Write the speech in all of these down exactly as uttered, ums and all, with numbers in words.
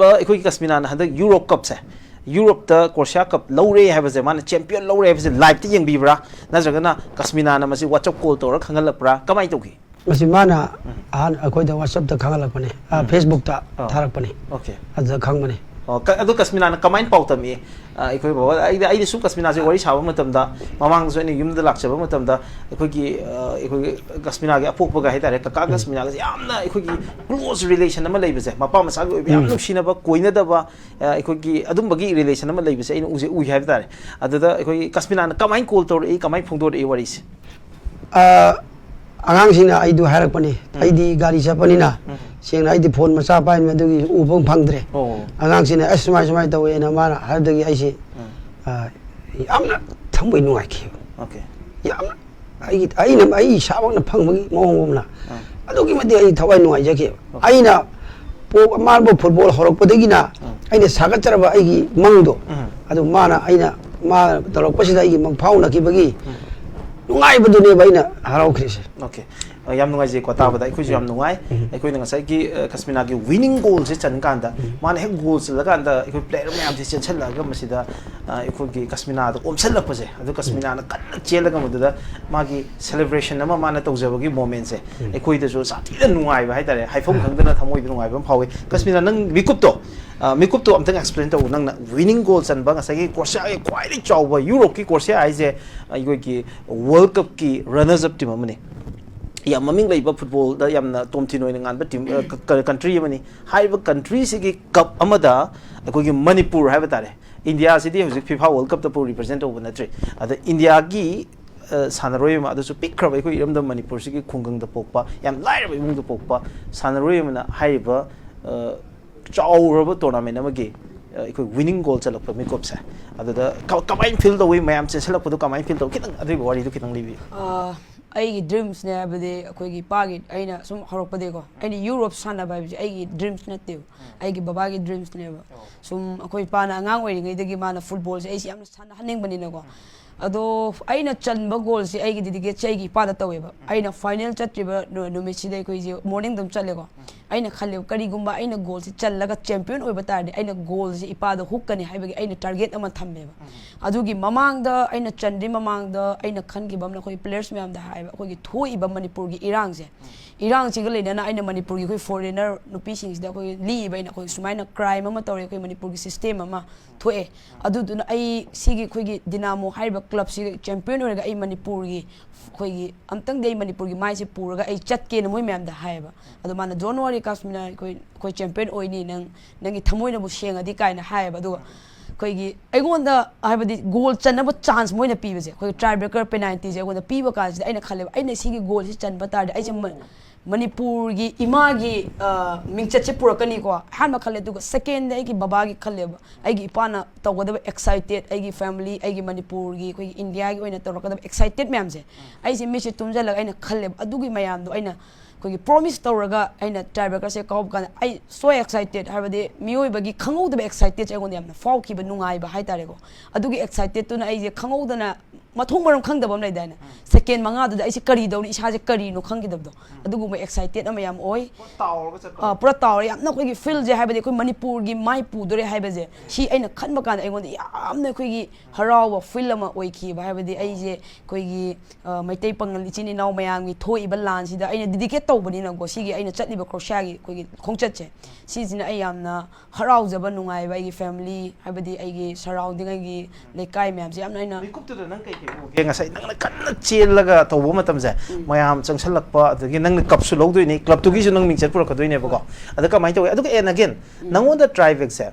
ꯑꯩꯈꯣꯏꯒꯤ ꯀꯁꯃꯤꯅꯥꯅ ꯍꯟꯗꯛ ꯌꯨꯔꯣꯞ ꯀꯞꯁꯦ, ꯌꯨꯔꯣꯞꯇ ꯀ꯭ꯔꯣꯁꯤꯌꯥ ꯀꯞ ꯂꯧꯔꯦ ꯍꯥꯏꯕꯁꯦ, ꯃꯥꯅ ꯆꯦꯝꯄꯤꯌꯟ ꯂꯧꯔꯦ ꯍꯥꯏꯕꯁꯦ ꯂꯥꯏꯞꯇ ꯌꯦꯡꯕꯤꯕ꯭ꯔꯥ, ꯅꯠꯇ꯭ꯔꯒꯅ ꯀꯁꯃꯤꯅꯥꯅ ꯃꯁꯤ ꯋꯥꯆꯞ ꯀꯣꯜ ꯇꯧꯔ ꯈꯪꯍꯜꯂꯛꯄ꯭ꯔꯥ, ꯀꯃꯥꯏꯅ ꯇꯧꯈꯤ? ꯃꯁꯤ ꯃꯥꯅ ꯑꯍꯥꯟ ꯑꯩꯈꯣꯏꯗ ꯋꯥꯆꯞꯇ ꯈꯪꯍꯜꯂꯛꯄꯅꯤ, ꯑ, ꯐꯦꯁꯕꯨꯛꯇ ꯑꯣ꯫ ꯊꯥꯔꯛꯄꯅꯤ꯫ ꯑꯣꯀꯦ꯫ ꯑꯗꯨꯗ ꯈꯪꯕꯅꯤ꯫ ꯑꯣ, ꯀ-, ꯑꯗꯣ ꯀꯁꯃꯤꯅꯥꯅ ꯀꯃꯥꯏꯅ ꯄꯥꯎ ꯇꯝꯃꯤ? ꯑ, ꯑꯩꯈꯣꯏ ꯕꯕꯥ, ꯑꯩꯗꯤ, ꯑꯩꯗꯤ ꯁꯨꯝ ꯀꯁꯃꯤꯅꯥꯁꯦ ꯋꯥꯔꯤ ꯁꯥꯕ ꯃꯇꯝꯗ, ꯃꯃꯥꯡꯗꯁꯨ ꯑꯩꯅ ꯌꯨꯝꯗ ꯂꯥꯛꯆꯕ ꯃꯇꯝꯗ, ꯑꯩꯈꯣꯏꯒꯤ, ꯑ, ꯑꯩꯈꯣꯏꯒꯤ ꯀꯁꯃꯤꯅꯥꯒꯤ ꯑꯄꯣꯛꯄꯒ ꯍꯥꯏꯇꯥꯔꯦ, ꯀꯀꯥ ꯀꯁꯃꯤꯅꯥꯒꯁꯦ ꯌꯥꯝꯅ ꯑꯩꯈꯣꯏꯒꯤ ꯀ꯭ꯂꯣꯖ ꯔꯤꯂꯦꯁꯟ ꯑꯃ ꯂꯩꯕꯁꯦ, ꯃꯄꯥ ꯃꯆꯥꯒꯤ ꯑꯣꯏꯕ ꯌꯥꯝ ꯅꯨꯡꯁꯤꯅꯕ, ꯀꯣꯏꯅꯗꯕ, ꯑ, ꯑꯩꯈꯣꯏꯒꯤ ꯑꯗꯨꯝꯕꯒꯤ ꯔꯤꯂꯦꯁꯟ ꯑꯃ ꯂꯩꯕꯁꯦ ꯑꯩꯅ ꯎꯖꯩ, ꯎꯏ ꯍꯥꯏꯕ ꯇꯥꯔꯦ꯫ ꯑꯗꯨꯗ ꯑꯩꯈꯣꯏꯒꯤ ꯀꯁꯃꯤꯅꯥꯅ ꯀꯃꯥꯏꯅ ꯀꯣꯜ ꯇꯧꯔꯛꯏ, ꯀꯃꯥꯏꯅ ꯐꯣꯡꯗꯣꯔꯛꯏ ꯋꯥꯔꯤꯁꯦ? ꯑ, ꯑꯉꯥꯡꯁꯤꯡꯅ ꯑꯩꯗꯨ ꯍꯥꯏꯔꯛꯄꯅꯤ꯫ ꯑꯩꯗꯤ ꯒꯥꯔꯤ ꯆꯠꯄꯅꯤꯅ, ꯁꯦꯡꯅ ꯑꯩꯗꯤ ꯐꯣꯟ ꯃꯆꯥ ꯄꯥꯏꯕꯅꯤ, ꯑꯗꯨꯒꯤ ꯎꯕ ꯐꯪꯗ꯭ꯔꯦ꯫ ꯑꯣ꯫ ꯑꯉꯥꯡꯁꯤꯅ ꯑꯁ ꯁꯨꯃꯥꯏ ꯁꯨꯃꯥꯏꯅ ꯇꯧꯋꯦꯅ ꯃꯥꯅ ꯍꯥꯏꯕꯗꯒꯤ ꯑꯩꯁꯦ, ꯑ, ꯌꯥꯝꯅ ꯊꯃꯣꯏ ꯅꯨꯡꯉꯥꯏꯈꯤꯕ꯫ ꯑꯣꯀꯦ꯫ ꯌꯥꯝꯅ ꯑꯩꯒꯤ, ꯑꯩꯅ, ꯑꯩ ꯏꯁꯥꯃꯛꯅ ꯐꯪꯕꯒꯤ ꯃꯑꯣꯡ ꯑꯃꯅ ꯑꯗꯨꯛꯀꯤ ꯃꯇꯤꯛ ꯑꯩ ꯊꯋꯥꯏ ꯅꯨꯡꯉꯥꯏꯖꯈꯤꯕ꯫ ꯑꯩꯅ ꯄꯣ-, ꯃꯥꯕꯨ ꯐꯨꯠꯕꯣꯜ ꯍꯧꯔꯛꯄꯗꯒꯤꯅ ꯑꯩꯅ ꯁꯥꯒꯠꯆꯔꯕ ꯑꯩꯒꯤ ꯃꯪꯗꯣ, ꯑꯗꯨ ꯃꯥꯅ, ꯑꯩꯅ, ꯃꯥ ꯇꯧꯔꯛꯄꯁꯤꯗ ꯑꯩꯒꯤ ꯃꯪꯐꯥꯎꯅꯈꯤꯕꯒꯤ ꯅꯨꯡꯉꯥꯏꯕꯗꯨꯅꯦꯕ ꯑꯩꯅ ꯍꯔꯥꯎꯈ꯭ꯔꯤꯁꯦ꯫ ꯑꯣꯀꯦ꯫ ꯑ, ꯌꯥꯝ ꯅꯨꯡꯉꯥꯏꯖꯩꯀꯣ ꯇꯥꯕꯗ, ꯑꯩꯈꯣꯏꯁꯨ ꯌꯥꯝ ꯅꯨꯡꯉꯥꯏ꯫ ꯑꯩꯈꯣꯏꯅ ꯉꯁꯥꯏꯒꯤ, ꯑ, ꯀꯁꯃꯤꯅꯥꯒꯤ ꯋꯤꯅꯤꯡ ꯒꯣꯜꯁꯦ ꯆꯟ ꯀꯥꯟꯗ, ꯃꯥꯅ ꯍꯦꯛ ꯒꯣꯜ ꯆꯜꯂꯀꯥꯟꯗ ꯑꯩꯈꯣꯏ ꯄ꯭ꯂꯦꯌꯔ ꯃꯌꯥꯝꯁꯦ ꯆꯦꯟꯁꯤꯜꯂꯛꯑꯒ ꯃꯁꯤꯗ, ꯑ, ꯑꯩꯈꯣꯏꯒꯤ ꯀꯁꯃꯤꯅꯥꯗ ꯑꯣꯝꯁꯤꯜꯂꯛꯄꯁꯦ, ꯑꯗꯨ ꯀꯁꯃꯤꯅꯥꯅ ꯀꯟꯅ ꯆꯦꯜꯂꯒ ꯃꯗꯨꯗ ꯃꯥꯒꯤ ꯁꯦꯂꯦꯕ꯭ꯔꯦꯁꯟ ꯑꯃ ꯃꯥꯅ ꯇꯧꯖꯕꯒꯤ ꯃꯣꯃꯦꯟꯁꯦ, ꯑꯩꯈꯣꯏꯗꯁꯨ ꯁꯥꯊꯤꯅ ꯅꯨꯡꯉꯥꯏꯕ ꯍꯥꯏꯇꯥꯔꯦ, ꯍꯥꯏꯐꯝ ꯈꯪꯗꯅ ꯊꯃꯣꯏꯗ ꯅꯨꯡꯉꯥꯏꯕ ꯑꯃ ꯐꯥꯎꯏ꯫ ꯀꯁꯃꯤꯅꯥ, ꯅꯪ ꯃꯤꯀꯨꯞꯇꯣ, ꯑ, ꯃꯤꯀꯨꯞꯇꯣ ꯑꯝꯇꯪ ꯑꯦꯛꯁꯄ꯭ꯂꯦꯟ ꯇꯧ꯫ ꯅꯪꯅ ꯋꯤꯅꯤꯡ ꯒꯣꯜ ꯆꯟꯕ, ꯉꯁꯥꯏꯒꯤ ꯀ꯭ꯔꯣꯁꯤꯌꯥꯒꯤ ꯈ꯭ꯋꯥꯏꯗꯒꯤ ꯆꯥꯎꯕ, ꯌꯨꯔꯣꯞꯀꯤ ꯀ꯭ꯔꯣꯁꯤꯌꯥ ꯍꯥꯏꯁꯦ ꯑꯩꯈꯣꯏꯒꯤ ꯋꯥꯔꯜ ꯀꯞꯀꯤ ꯔꯅꯔꯁ ꯑꯞ ꯇꯤꯝ ꯑꯃꯅꯤ꯫ ꯌꯥꯝ ꯃꯃꯤꯡ ꯂꯩꯕ ꯐꯨꯠꯕꯣꯜꯗ ꯌꯥꯝꯅ ꯇꯣꯝꯊꯤꯟ ꯑꯣꯏꯅ ꯉꯥꯟꯕ ꯇꯤꯝ, ꯑ, ꯀ-, ꯀ-, ꯀꯟꯇ꯭ꯔꯤ ꯑꯃꯅꯤ꯫ ꯍꯥꯏꯔꯤꯕ ꯀꯟꯇ꯭ꯔꯤꯁꯤꯒꯤ ꯀꯞ ꯑꯃꯗ ꯑꯩꯈꯣꯏꯒꯤ ꯃꯅꯤꯄꯨꯔ ꯍꯥꯏꯕ ꯇꯥꯔꯦ, ꯏꯟꯗꯤꯌꯥꯁꯤꯗꯤ ꯍꯧꯖꯤꯛ ꯐꯤꯐꯥ ꯋꯥꯔꯜ ꯀꯞꯇꯐꯥꯎ ꯔꯤꯄ꯭ꯔꯖꯦꯟ ꯇꯧꯕ ꯅꯠꯇ꯭ꯔꯤ꯫ ꯑꯗ ꯏꯟꯗꯤꯌꯥꯒꯤ, ꯑ, ꯁꯥꯟꯅꯔꯣꯏ ꯑꯃ, ꯑꯗꯨꯁꯨ ꯄꯤꯛꯈ꯭ꯔꯕ ꯑꯩꯈꯣꯏ ꯏꯔꯝꯗꯝ ꯃꯅꯤꯄꯨꯔꯁꯤꯒꯤ ꯈꯨꯡꯒꯪꯗ ꯄꯣꯛꯄ, ꯌꯥꯝ ꯂꯥꯏꯔꯕ ꯏꯃꯨꯡꯗ ꯄꯣꯛꯄ ꯁꯥꯟꯅꯔꯣꯏ ꯑꯃꯅ ꯍꯥꯏꯔꯤꯕ, ꯑ, ꯆꯥꯎꯔꯕ ꯇꯣꯔꯅꯥꯃꯦꯟ ꯑꯃꯒꯤ, ꯑ, ꯑꯩꯈꯣꯏ ꯋꯤꯅꯤꯡ ꯒꯣꯜ ꯆꯠꯂꯛꯄ ꯃꯤꯀꯨꯞꯁꯦ, ꯑꯗꯨꯗ ꯀ-, ꯀꯃꯥꯏꯅ ꯐꯤꯜ ꯇꯧꯏ, ꯃꯌꯥꯝ ꯆꯦꯟꯁꯤꯜꯂꯛꯄꯗꯣ ꯀꯃꯥꯏꯅ ꯐꯤꯜ ꯇꯧꯏ, ꯈꯤꯇꯪ ꯑꯗꯨꯒꯤ ꯋꯥꯔꯤꯗꯣ ꯈꯤꯇꯪ ꯂꯤꯕꯤꯌꯨ꯫ ꯑꯥ, ꯑꯩꯒꯤ ꯗ꯭ꯔꯤꯝꯁꯅꯦ, ꯍꯥꯏꯕꯗꯤ ꯑꯩꯈꯣꯏꯒꯤ ꯏꯄꯥꯒꯤ, ꯑꯩꯅ ꯁꯨꯝ ꯍꯧꯔꯛꯄꯗꯒꯤꯀꯣ, ꯑꯩꯅ ꯌꯨꯔꯣꯞ ꯁꯥꯟꯅꯕ ꯍꯥꯏꯕꯁꯦ ꯑꯩꯒꯤ ꯗ꯭ꯔꯤꯝꯁ ꯅꯠꯇꯦꯕ, ꯑꯩꯒꯤ ꯕꯕꯥꯒꯤ ꯗ꯭ꯔꯤꯝꯁꯅꯦꯕ꯫ ꯁꯨꯝ ꯑꯩꯈꯣꯏ ꯏꯄꯥꯅ ꯑꯉꯥꯡ ꯑꯣꯏꯔꯤꯉꯩꯗꯒꯤ ꯃꯥꯅ ꯐꯨꯠꯕꯣꯜꯁꯦ ꯑꯩꯁꯦ ꯌꯥꯝꯅ ꯁꯥꯟꯅꯍꯟꯅꯤꯡꯕꯅꯤꯅꯀꯣ, ꯑꯗꯣ ꯑꯩꯅ ꯆꯟꯕ ꯒꯣꯜꯁꯦ ꯑꯩꯒꯤ ꯗꯤꯗꯤꯀꯦꯠꯁꯦ ꯑꯩꯒꯤ ꯏꯄꯥꯗ ꯇꯧꯋꯦꯕ꯫ ꯑꯩꯅ ꯐꯥꯏꯅꯦꯜ ꯆꯠꯇ꯭ꯔꯤꯕ ꯅꯨ- ꯅꯨꯃꯤꯠꯁꯤꯗ ꯑꯩꯈꯣꯏꯁꯦ ꯃꯣꯔꯅꯤꯡꯗ ꯑꯗꯨꯝ ꯆꯠꯂꯦꯀꯣ꯫ ꯑꯩꯅ ꯈꯜꯂꯦꯕ, ꯀꯔꯤꯒꯨꯝꯕ ꯑꯩꯅ ꯒꯣꯜꯁꯦ ꯆꯜꯂꯒ ꯆꯦꯝꯄꯤꯌꯟ ꯑꯣꯏꯕ ꯇꯥꯔꯗꯤ ꯑꯩꯅ ꯒꯣꯜꯁꯦ ꯏꯄꯥꯗ ꯍꯨꯛꯀꯅꯤ ꯍꯥꯏꯕꯒꯤ ꯑꯩꯅ ꯇꯥꯔꯒꯦꯠ ꯑꯃ ꯊꯝꯃꯦꯕ꯫ ꯑꯗꯨꯒꯤ ꯃꯃꯥꯡꯗ, ꯑꯩꯅ ꯆꯟꯗ꯭ꯔꯤ ꯃꯃꯥꯡꯗ ꯑꯩꯅ ꯈꯟꯈꯤꯕ ꯑꯃꯅ, ꯑꯩꯈꯣꯏ ꯄ꯭ꯂꯦꯌꯔꯁ ꯃꯌꯥꯝꯗ ꯍꯥꯏꯕ, ꯑꯩꯈꯣꯏꯒꯤ ꯊꯣꯛꯏꯕ ꯃꯅꯤꯄꯨꯔꯒꯤ ꯏꯔꯥꯡꯁꯦ, ꯏꯔꯥꯡꯁꯤꯒ ꯂꯩꯅꯅ ꯑꯩꯅ ꯃꯅꯤꯄꯨꯔꯒꯤ ꯑꯩꯈꯣꯏ ꯐꯣꯔꯦꯅꯔ ꯅꯨꯄꯤꯁꯤꯡꯁꯤꯗ ꯑꯩꯈꯣꯏ ꯂꯤꯛꯏꯕ, ꯑꯩꯅ ꯑꯩꯈꯣꯏ ꯁꯨꯃꯥꯏꯅ ꯀ꯭ꯔꯥꯏꯝ ꯑꯃ ꯇꯧꯔꯦ, ꯑꯩꯈꯣꯏ ꯃꯅꯤꯄꯨꯔꯒꯤ ꯁꯤꯁꯇꯦꯝ ꯑꯃ ꯊꯣꯛꯑꯦ꯫ ꯑꯗꯨꯗꯨꯅ ꯑꯩ ꯁꯤꯒꯤ ꯑꯩꯈꯣꯏꯒꯤ ꯗꯤꯅꯥꯃꯣ ꯍꯥꯏꯔꯤꯕ ꯀ꯭ꯂꯕꯁꯤꯒ ꯆꯦꯝꯄꯤꯌꯟ ꯑꯣꯏꯔꯒ ꯑꯩ ꯃꯅꯤꯄꯨꯔꯒꯤ ꯑꯩꯈꯣꯏꯒꯤ ꯑꯝꯇꯪꯗꯤ ꯑꯩ ꯃꯅꯤꯄꯨꯔꯒꯤ ꯃꯥꯏꯁꯦ ꯄꯨꯔꯒ ꯑꯩ ꯆꯠꯀꯦꯅ ꯃꯣꯏ ꯃꯌꯥꯝꯗ ꯍꯥꯏꯌꯦꯕ꯫ ꯑꯗꯣ ꯃꯥꯅ, "Don't worry, ꯀꯥꯁꯃꯤꯅꯥ, ꯑꯩꯈꯣꯏ ꯑꯩꯈꯣꯏ ꯆꯦꯝꯄꯤꯌꯟ ꯑꯣꯏꯅꯤ, ꯅꯪ ꯅꯪꯒꯤ ꯊꯃꯣꯏꯅꯕꯨ ꯁꯦꯡꯉꯗꯤ" ꯀꯥꯏꯅ ꯍꯥꯏꯌꯦꯕ꯫ ꯑꯗꯨꯒ ꯑꯩꯈꯣꯏꯒꯤ ꯑꯩꯉꯣꯟꯗ ꯍꯥꯏꯕꯗꯤ ꯒꯣꯜ ꯆꯟꯅꯕ ꯆꯥꯟꯁ ꯃꯣꯏꯅ ꯄꯤꯕꯁꯦ, ꯑꯩꯈꯣꯏ ꯇꯥꯏ ꯕ꯭ꯔꯦꯀꯔ ꯄꯦꯅꯥꯜꯇꯤꯁꯦ ꯑꯩꯉꯣꯟꯗ ꯄꯤꯕ ꯀꯥꯟꯁꯤꯗ ꯑꯩꯅ ꯈꯜꯂꯦꯕ, ꯑꯩꯅ ꯁꯤꯒꯤ ꯒꯣꯜꯁꯤ ꯆꯟꯕ ꯇꯥꯔꯗꯤ ꯑꯩꯁꯦ ꯃ- ꯃꯅꯤꯄꯨꯔꯒꯤ ꯏꯃꯥꯒꯤ ꯑ, ꯃꯤꯡꯆꯠꯁꯦ ꯄꯨꯔꯛꯀꯅꯤꯀꯣ, ꯑꯍꯥꯟꯕ ꯈꯜꯂꯦ꯫ ꯑꯗꯨꯒ ꯁꯦꯀꯦꯟꯗ ꯑꯩꯒꯤ ꯕꯕꯥꯒꯤ ꯈꯜꯂꯦꯕ, ꯑꯩꯒꯤ ꯏꯄꯥꯅ ꯇꯧꯒꯗꯕ ꯑꯦꯛꯁꯥꯏꯇꯦꯠ, ꯑꯩꯒꯤ ꯐꯦꯃꯤꯂꯤ, ꯑꯩꯒꯤ ꯃꯅꯤꯄꯨꯔꯒꯤ, ꯑꯩꯈꯣꯏꯒꯤ ꯏꯟꯗꯤꯌꯥꯒꯤ ꯑꯣꯏꯅ ꯇꯧꯔꯛꯀꯗꯕ ꯑꯦꯛꯁꯥꯏꯇꯦꯠ ꯃꯌꯥꯝꯁꯦ ꯑꯩꯁꯦ ꯃꯤꯠꯁꯦ ꯇꯨꯝꯁꯤꯜꯂꯒ ꯑꯩꯅ ꯈꯜꯂꯦꯕ꯫ ꯑꯗꯨꯒꯤ ꯃꯌꯥꯝꯗꯣ ꯑꯩꯅ ꯑꯩꯈꯣꯏꯒꯤ ꯄ꯭ꯔꯣꯃꯤꯁ ꯇꯧꯔꯒ ꯑꯩꯅ ꯇꯥꯏ ꯕ꯭ꯔꯦꯀꯔꯁꯦ ꯀꯥꯎꯕ ꯀꯥꯟꯗ ꯑꯩ so excited, ꯍꯥꯏꯕꯗꯤ ꯃꯤꯑꯣꯏꯕꯒꯤ ꯈꯪꯍꯧꯗꯕ ꯑꯦꯛꯁꯥꯏꯇꯦꯠꯁꯦ ꯑꯩꯉꯣꯟꯗ ꯌꯥꯝꯅ ꯐꯥꯎꯈꯤꯕ, ꯅꯨꯡꯉꯥꯏꯕ ꯍꯥꯏꯇꯥꯔꯦꯀꯣ꯫ ꯑꯗꯨꯒꯤ ꯑꯦꯛꯁꯥꯏꯇꯦꯠꯇꯨꯅ ꯑꯩꯁꯦ ꯈꯪꯍꯧꯗꯅ ꯃꯊꯣꯡ ꯃꯔꯝ ꯈꯪꯗꯕ ꯑꯃ ꯂꯩꯗꯥꯏꯅꯦ, ꯁꯦꯀꯦꯟ ꯃꯉꯥꯗꯨꯗ ꯑꯩꯁꯦ ꯀꯔꯤ ꯇꯧꯅꯤ, ꯏꯁꯥꯁꯦ ꯀꯔꯤꯅꯣ ꯈꯪꯈꯤꯗꯕꯗꯣ, ꯑꯗꯨꯒꯨꯝꯕ ꯑꯦꯛꯁꯥꯏꯇꯦꯠ ꯑꯃ ꯌꯥꯝ ꯑꯣꯏ꯫ ꯇꯥꯎꯔꯒ ꯆꯠꯄ ꯑ, ꯄꯨꯔꯥ ꯇꯥꯎꯔꯦ꯫ ꯌꯥꯝꯅ ꯑꯩꯈꯣꯏꯒꯤ ꯐꯤꯜꯁꯦ, ꯍꯥꯏꯕꯗꯤ ꯑꯩꯈꯣꯏ ꯃꯅꯤꯄꯨꯔꯒꯤ ꯃꯥꯏ ꯄꯨꯗꯣꯔꯦ ꯍꯥꯏꯕꯁꯦ, ꯁꯤ ꯑꯩꯅ ꯈꯟꯕ ꯀꯥꯟꯗ ꯑꯩꯉꯣꯟꯗ ꯌꯥꯝꯅ ꯑꯩꯈꯣꯏꯒꯤ ꯍꯔꯥꯎꯕ ꯐꯤꯜ ꯑꯃ ꯑꯣꯏꯈꯤꯕ꯫ ꯍꯥꯏꯕꯗꯤ ꯑꯩꯁꯦ ꯑꯩꯈꯣꯏꯒꯤ ꯑ, ꯃꯩꯇꯩ ꯄꯥꯉꯜ ꯏꯆꯤꯟ ꯏꯅꯥꯎ ꯃꯌꯥꯝꯒꯤ ꯊꯣꯛꯏꯕ ꯂꯥꯟꯁꯤꯗ ꯑꯩꯅ ꯗꯤꯗꯤꯀꯦꯠ ꯇꯧꯕꯅꯤꯅꯀꯣ, ꯁꯤꯒꯤ ꯑꯩꯅ ꯆꯠꯂꯤꯕ ꯀ꯭ꯔꯣꯁꯤꯌꯥꯒꯤ ꯑꯩꯈꯣꯏꯒꯤ ꯈꯣꯡꯆꯠꯁꯦ, ꯁꯤꯁꯤꯅ ꯑꯩ ꯌꯥꯝꯅ ꯍꯔꯥꯎꯖꯕ, ꯅꯨꯡꯉꯥꯏꯕ, ꯑꯩꯒꯤ ꯐꯦꯃꯤꯂꯤ, ꯍꯥꯏꯕꯗꯤ ꯑꯩꯒꯤ ꯁꯔꯥꯎꯟꯗꯤꯡ, ꯑꯩꯒꯤ ꯂꯩꯀꯥꯏ ꯃꯌꯥꯝꯁꯦ ꯌꯥꯝꯅ ꯑꯩꯅ ꯃꯤꯀꯨꯞꯇꯨꯗ ꯅꯪ ꯀꯩ ꯀꯩ ꯎꯒꯦ? ꯉꯁꯥꯏ ꯅꯪꯅ ꯀꯟꯅ ꯆꯦꯜꯂꯒ ꯇꯧꯕ ꯃꯇꯝꯁꯦ, ꯃꯌꯥꯝ ꯆꯪꯁꯜꯂꯛꯄ, ꯑꯗꯒꯤ ꯅꯪꯅ ꯀꯞꯁꯨ ꯂꯧꯗꯣꯏꯅꯤ, ꯀ꯭ꯂꯕꯇꯨꯒꯤꯁꯨ ꯅꯪ ꯃꯤꯡꯆꯠ ꯄꯨꯔꯛꯀꯗꯣꯏꯅꯦꯕꯀꯣ꯫ ꯑꯗ ꯀꯃꯥꯏꯅ ꯇꯧꯋꯤ? ꯑꯗꯨꯒ ꯑꯦꯟ ꯑꯒꯦꯟ, ꯅꯪꯉꯣꯟꯗ ꯇ꯭ꯔꯥꯏꯕꯦꯛꯁꯦ,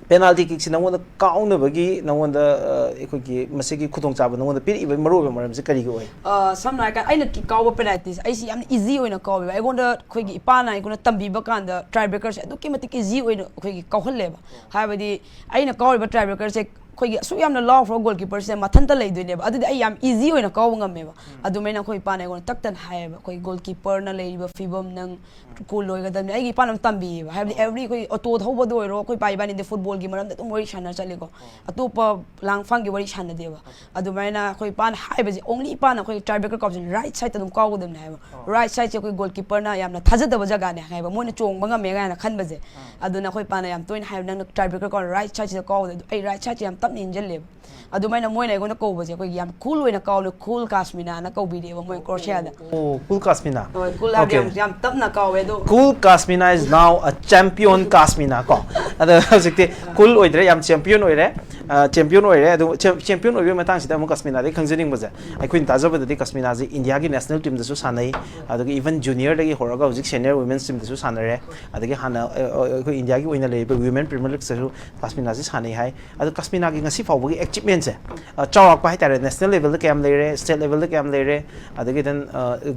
ꯄꯦꯅꯥꯜꯇꯤ ꯀꯤꯛꯁꯤ ꯅꯪꯉꯣꯟꯗ ꯀꯥꯎꯅꯕꯒꯤ, ꯅꯪꯉꯣꯟꯗ ꯑ, ꯑꯩꯈꯣꯏꯒꯤ ꯃꯁꯤꯒꯤ ꯈꯨꯗꯣꯡꯆꯥꯕ ꯅꯪꯉꯣꯟꯗ ꯄꯤꯔꯛꯏꯕꯒꯤ ꯃꯔꯨꯑꯣꯏꯕ ꯃꯔꯝꯁꯤ ꯀꯔꯤꯒꯤ ꯑꯣꯏ? ꯑ, ꯁꯝꯅ ꯍꯥꯏꯔꯀꯥꯟꯗ ꯑꯩꯅ ꯀꯤ- ꯀꯥꯎꯕ ꯄꯦꯅꯥꯜꯇꯤꯁꯦ ꯑꯩꯁꯤ ꯌꯥꯝꯅ ꯏꯖꯤ ꯑꯣꯏꯅ ꯀꯥꯎꯋꯦꯕ꯫ ꯑꯩꯉꯣꯟꯗ ꯑꯩꯈꯣꯏꯒꯤ ꯏꯄꯥꯅ ꯑꯩꯉꯣꯟꯗ ꯇꯝꯕꯤꯕ ꯀꯥꯟꯗ ꯇ꯭ꯔꯥꯏ ꯕ꯭ꯔꯦꯀꯔꯁꯦ ꯑꯗꯨꯛꯀꯤ ꯃꯇꯤꯛ ꯏꯖꯤ ꯑꯣꯏꯅ ꯑꯩꯈꯣꯏꯒꯤ ꯀꯥꯎꯍꯜꯂꯦꯕ꯫ ꯍꯥꯏꯕꯗꯤ ꯑꯩꯅ ꯀꯥꯎꯔꯤꯕ ꯇ꯭ꯔꯥꯏ ꯕ꯭ꯔꯦꯀꯔꯁꯦ ꯑꯩꯈꯣꯏꯒꯤ ꯑꯁꯨꯛ ꯌꯥꯝꯅ ꯂꯥꯎꯈ꯭ꯔꯕ ꯒꯣꯜ ꯀꯤꯄꯔꯁꯦ ꯃꯊꯟꯇ ꯂꯩꯗꯣꯏꯅꯦꯕ, ꯑꯗꯨꯗꯤ ꯑꯩ ꯌꯥꯝ ꯏꯖꯤ ꯑꯣꯏꯅ ꯀꯥꯎꯕ ꯉꯝꯃꯦꯕ꯫ ꯑꯗꯨꯃꯥꯏꯅ ꯑꯩꯈꯣꯏ ꯏꯄꯥꯅ ꯑꯩꯉꯣꯟꯗ ꯇꯛꯇꯅ ꯍꯥꯏꯌꯦꯕ, "ꯑꯩꯈꯣꯏ ꯒꯣꯜ ꯀꯤꯄꯔꯅ ꯂꯩꯔꯤꯕ ꯐꯤꯕꯝ ꯅꯪ ꯀꯨꯜ ꯑꯣꯏꯒꯗꯕꯅꯤ"꯫ ꯑꯩꯒꯤ ꯏꯄꯥꯅ ꯑꯃ ꯇꯝꯕꯤꯌꯦꯕ, ꯍꯥꯏꯕꯗꯤ ꯑꯦꯕ꯭ꯔꯤ ꯑꯩꯈꯣꯏ ꯑꯣꯇꯣ ꯊꯧꯕꯗ ꯑꯣꯏꯔꯣ, ꯑꯩꯈꯣꯏ ꯏꯄꯥ ꯏꯕꯥꯅꯤꯗꯤ ꯐꯨꯠꯕꯣꯜꯒꯤ ꯃꯔꯝꯗ ꯑꯗꯨꯝ ꯋꯥꯔꯤ ꯁꯥꯟꯅꯔ ꯆꯠꯂꯤꯀꯣ꯫ ꯑꯇꯣꯞꯄ ꯂꯥꯡꯐꯥꯡꯒꯤ ꯋꯥꯔꯤ ꯁꯥꯟꯅꯗꯦꯕ꯫ ꯑꯗꯨꯃꯥꯏꯅ ꯑꯩꯈꯣꯏ ꯏꯄꯥꯅ ꯍꯥꯏꯕꯁꯦ, ꯑꯣꯡꯂꯤ ꯏꯄꯥꯅ ꯑꯩꯈꯣꯏ ꯇ꯭ꯔꯥꯏꯕ꯭ꯔꯦꯀꯔ ꯀꯥꯎꯕꯁꯦ ꯔꯥꯏꯠ ꯁꯥꯏꯗꯠꯇ ꯑꯗꯨꯝ ꯀꯥꯎꯒꯗꯕꯅꯦ ꯍꯥꯏꯕ꯫ ꯔꯥꯏꯠ ꯁꯥꯏꯗꯁꯦ ꯑꯩꯈꯣꯏ ꯒꯣꯜ ꯀꯤꯄꯔꯅ ꯌꯥꯝꯅ ꯊꯥꯖꯗꯕ ꯖꯒꯥꯅꯦ ꯍꯥꯏꯕ, ꯃꯣꯏꯅ ꯆꯣꯡꯕ ꯉꯝꯃꯦ ꯀꯥꯏꯅ ꯈꯟꯕꯁꯦ꯫ ꯑꯗꯨꯅ ꯑꯩꯈꯣꯏ ꯏꯄꯥꯅ ꯌꯥꯝ ꯇꯣꯏꯅ ꯍꯥꯏꯕ, "ꯅꯪꯅ ꯇ꯭ꯔꯥꯏꯕ꯭ꯔꯦꯀꯔ ꯀꯥꯎꯔ ꯔꯥꯏꯠ ꯁꯥꯏꯗꯁꯤꯗ ꯀꯥꯎꯕꯗ", ꯑꯗꯨ ꯑꯩ ꯔꯥꯏꯠ ꯁꯥꯏꯗꯁꯦ ꯌꯥꯝ ꯇꯞꯅ ꯏꯟꯁꯤꯜꯂꯦꯕ꯫ ꯑꯗꯨꯃꯥꯏꯅ ꯃꯣꯏꯅ ꯑꯩꯉꯣꯟꯗ ꯀꯧꯕꯁꯦ ꯑꯩꯈꯣꯏꯒꯤ ꯌꯥꯝ ꯀꯨꯜ ꯑꯣꯏꯅ ꯀꯥꯎꯅ, "ꯀꯨꯜ ꯀꯥꯁꯃꯤꯅꯥꯅ" ꯀꯧꯕꯤꯔꯦꯕ ꯃꯣꯏ ꯀ꯭ꯔꯣꯁꯤꯌꯥꯗ꯫ ꯑꯣ, ꯀꯨꯜ ꯀꯥꯁꯃꯤꯅꯥ꯫ ꯍꯣꯏ, ꯀꯨꯜ ꯍꯥꯏꯕꯗꯤ Okay. ꯌꯥꯝ, ꯌꯥꯝ ꯇꯞꯅ ꯀꯥꯎꯋꯦ ꯑꯗꯣ꯫ Cool Kasmina is now a champion Kasmina ꯀꯣ꯫ ꯑꯗꯣ ꯍꯧꯖꯤꯛꯇꯤ ꯀꯨꯜ ꯑꯣꯏꯗ꯭ꯔꯦ, ꯌꯥꯝ ꯆꯦꯝꯄꯤꯌꯟ ꯑꯣꯏꯔꯦ꯫ ꯆꯦꯝꯄꯤꯌꯟ ꯑꯣꯏꯔꯦ꯫ ꯑꯗꯣ ꯆꯦꯝꯄꯤꯌꯟ ꯑꯣꯏꯕꯒꯤ ꯃꯇꯥꯡꯁꯤꯗ ꯑꯃꯨꯛ ꯀꯥꯁꯃꯤꯅꯥꯗꯒꯤ ꯈꯪꯖꯅꯤꯡꯕꯁꯦ, ꯑꯩꯈꯣꯏꯅ ꯇꯥꯖꯕꯗꯗꯤ ꯀꯥꯁꯃꯤꯅꯥꯁꯤ ꯏꯟꯗꯤꯌꯥꯒꯤ ꯅꯦꯁꯅꯦꯜ ꯇꯤꯝꯗꯁꯨ ꯁꯥꯟꯅꯩ, ꯑꯗꯒꯤ ꯏꯚꯟ ꯖꯨꯅꯤꯌꯔꯗꯒꯤ ꯍꯧꯔꯒ ꯍꯧꯖꯤꯛ ꯁꯦꯅꯤꯌꯔ ꯋꯤꯃꯦꯟꯁ ꯇꯤꯝꯗꯁꯨ ꯁꯥꯟꯅꯔꯦ꯫ ꯑꯗꯒꯤ ꯍꯥꯟꯅ ꯑ, ꯑ, ꯑꯩꯈꯣꯏ ꯏꯟꯗꯤꯌꯥꯒꯤ ꯑꯣꯏꯅ ꯂꯩꯔꯤꯕ ꯋꯤꯃꯦꯟ ꯄ꯭ꯔꯤꯃꯤꯌꯔ ꯂꯤꯛꯁꯇꯁꯨ ꯀꯥꯁꯃꯤꯅꯥꯁꯤ ꯁꯥꯟꯅꯩ ꯍꯥꯏ꯫ ꯑꯗꯣ ꯀꯥꯁꯃꯤꯅꯥꯒꯤ ꯉꯁꯤ ꯐꯥꯎꯕꯒꯤ ꯑꯦꯆꯤꯞꯃꯦꯟꯁꯦ, ꯑ, ꯆꯥꯎꯔꯥꯛꯄ ꯍꯥꯏꯇꯥꯔꯦ, ꯅꯦꯁꯅꯦꯜ ꯂꯦꯚꯦꯜꯗ ꯀꯌꯥꯝ ꯂꯩꯔꯦ, ꯁ꯭ꯇꯦꯠ ꯂꯦꯚꯦꯜꯗ ꯀꯌꯥꯝ ꯂꯩꯔꯦ, ꯑꯗꯒꯤ ꯗꯦꯟ